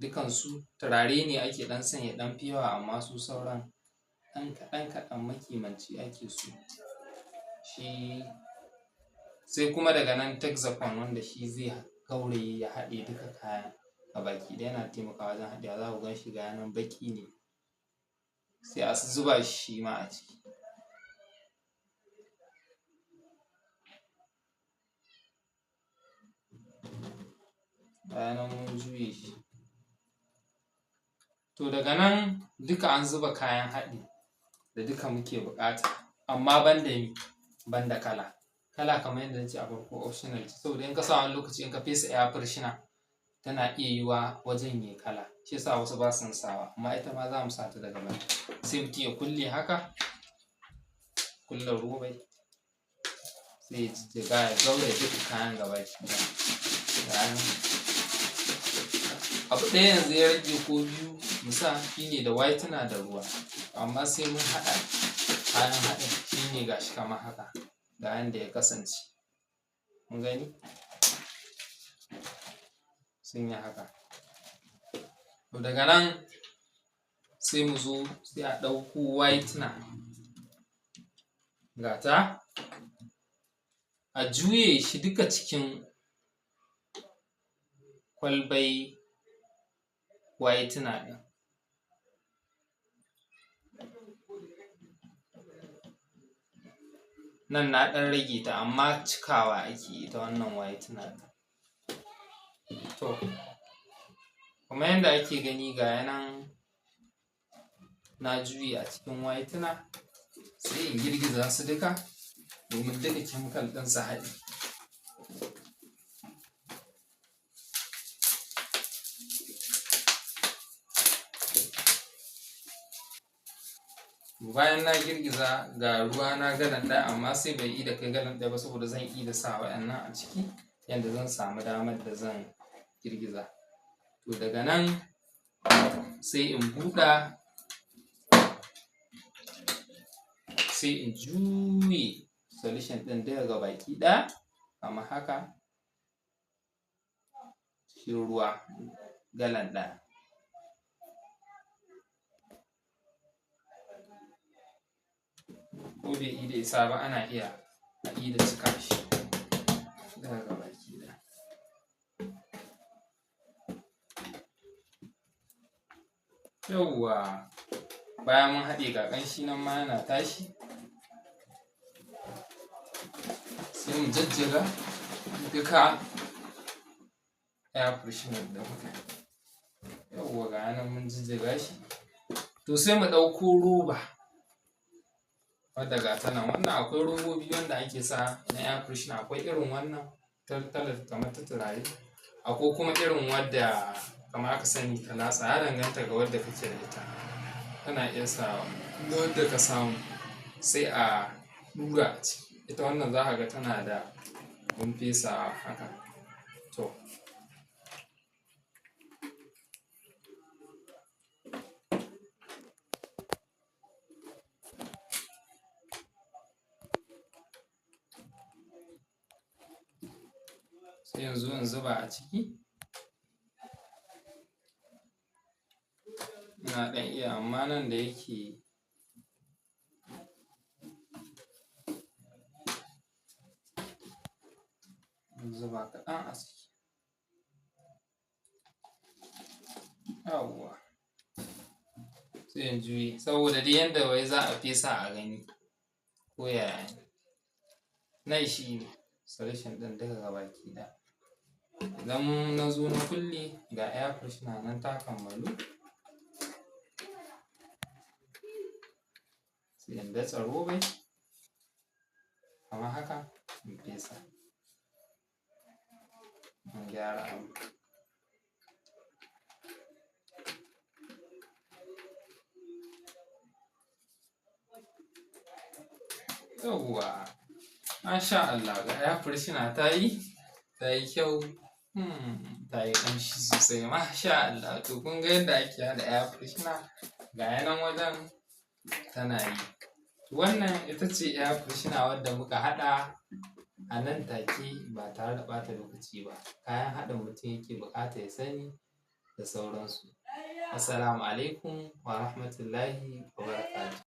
Dukansu turare ne ake ɗan son ya ɗan fi yawa, amma su sauran ɗan kaɗan kaɗan makimanci ake so. Shi sai kuma daga nan Texapon, wanda shi zai gauraye ya haɗe duka kayan gabaki ɗaya, yana taimakawa wajen haɗewa. Za ku gan shi ga ya nan baƙi ne, sai a zuba shi shi ma a ciki. Ga ya nan mun juye shi. To daga nan duka an zuba kayan haɗi da duka muke buƙata, amma banda me? Banda kala. Kala, kamar yadda na ce a farko, optional ce, saboda in ka sa, wani lokaci in ka fesa air freshener tana iya yiwuwa wajen yayi kala, shi yasa wasu ba su son sawa, amma ita ma za mu sa ta daga baya. Sai mutum ya kulle haka, kulle robai, sai ya jijjiga ya gauraya duka kayan gabaki ɗaya. Ga ya nan. Abu ɗaya yanzu ya rage ko biyu mu sa, shine da whitener da ruwa, amma sai mun haɗa kayan haɗin. Shine gashi kamar haka, ga yanda ya kasance. Kun gani? Sun yi haka. To daga nan sai mu zo, sai a ɗauko whitener, ga ta, a juye shi duka cikin kwalbai whitener ɗin. Nan na ɗan rage ta, amma cikawa ake ita wannan whitener ɗin. To kamar yadda ake gani, ga ya nan na juye a cikin whitener, sai in girgiza su duka domin duka chemical ɗin su haɗe. Bayan na girgiza, ga ruwa na galan ɗaya, amma sai bai ida kai galan ɗaya ba, saboda zan ida sa wa'annan a ciki yanda zan samu damar da zan girgiza. To daga nan sai in buɗa, sai in juye solution ɗin duka gabaki ɗaya kamar haka cikin ruwa galan ɗaya. Ko bai ida isa ba, ana iya a ida cika shi duka gabaki ɗaya. Yawwa, bayan mun haɗe, ga ƙanshi nan ma yana tashi, sai mu jajjaga duka air freshener da muka yi. Yawwa, ga nan mun jijjiga shi. To sai mu ɗauko roba wadda ga ta nan. Wannan akwai robobi wanda ake sa na air freshener, akwai irin wannan kamar ta turare, akwai kuma irin wadda kamar aka sani ta latsa. Ya danganta ga wadda kake da ita, kana iya sawa wadda ka samu, sai a ɗura a ciki. Ita wannan za ka ga tana da abin fesawa haka. To sai yanzu in zuba a ciki. Ina ɗan iya, amma nan da yake in zuba kaɗan a ciki. Yawwa, sai in juye, saboda dai yanda wai za a fesa a gani ko yaya ne. Nan shi ne solution ɗin duka gabaki ɗaya. Idan na zo na kulle, ga air freshener nan ta kammalu. Sai in datse robai kamar haka, in fesa, in gyara abu. Yawwa, masha Allah, ga air freshener ta yi, ta yi kyau, ta yi ƙamshi sosai, masha Allah. To kun ga yadda ake haɗa air freshener, ga ya nan wajen tana yi. Wannan ita ce air freshener wadda muka haɗa a nan take ba tare da ɓata lokaci ba. Kayan haɗin mutum yake buƙata ya sani. Da sauransu. Assalamu alaikum wa rahmatullahi wa barakatuhu.